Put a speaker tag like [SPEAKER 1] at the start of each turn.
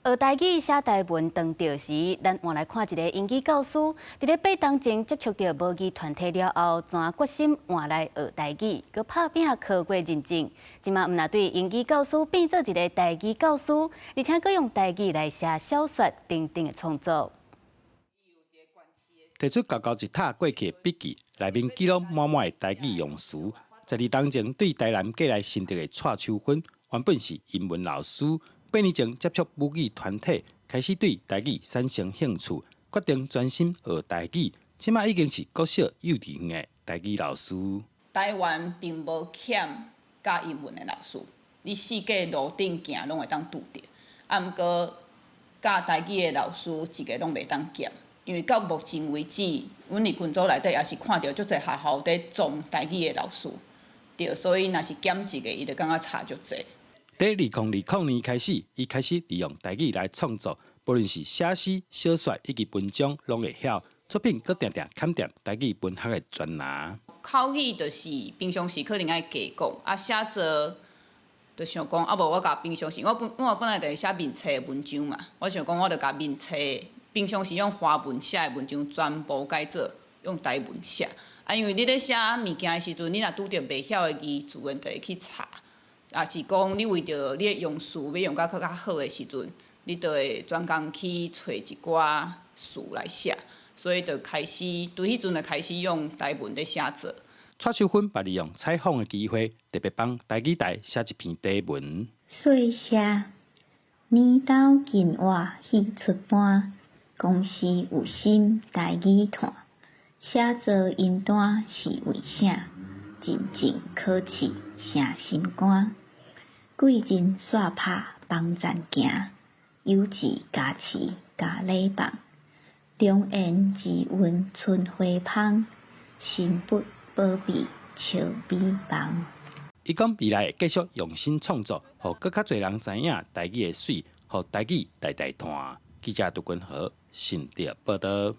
[SPEAKER 1] 學台語寫台文當著時，咱換來看一个英語教師，佇咧8冬前接觸著母語團體了後，怎決心換來學台語，閣拍拚考過認證。這馬毋但對英語教師變做一个台語教師，而且閣用台語來寫小說等等的創作。
[SPEAKER 2] 提出厚厚一疊過去的筆記，內面記錄滿滿的台語用詞。12冬前對台南過來新竹的蔡秋芬，原本是英文老師。8年前接觸母語團體，開始對台語產生興趣，決定專心學台語。這馬已經是國小幼稚園的台語老師。
[SPEAKER 3] 台灣並無欠教英文的老師，你四界路頂行攏會當拄著。啊，毋過教台語的老師一个攏袂當減，因為到目前為止，阮佇群組內底也是看著足濟學校佇傱台語的老師，對，所以若是減一个，伊就感覺差足濟。
[SPEAKER 2] 佇2020年開始，伊開始利用台語來創作，無論是寫詩、小說以及文章，攏會曉。作品閣定定刊佇台語文學的專欄。
[SPEAKER 3] 口語就是平常時可能愛加講，啊寫作就想講，啊無我共平常時，我本來就會寫面冊的文章嘛，我想講我就共面冊平常時用華文寫的文章全部改做用台文寫。啊，因為你咧寫物件的時陣，你若拄著袂曉的字，自然就會去查。也是講，你為著你的用詞欲用甲閣較好的時陣，你就會專工去揣一寡詞來寫，所以就開始對彼陣就開始用台文咧寫作。
[SPEAKER 2] 蔡秋芬嘛利用採訪的機會，特別幫台語台寫一篇短文。
[SPEAKER 4] 細寫年頭近活戲出班，公司有心台語團，寫作音單是為啥？認證考試成心肝，貴人煞拍幫贊行，有志加持加禮棒，良緣之運春花芳，心不保庇笑美夢。
[SPEAKER 2] 伊講未來會繼續用心創作，予閣較濟人知影台語的媠，予台語代代傳。記者杜君和新竹報導。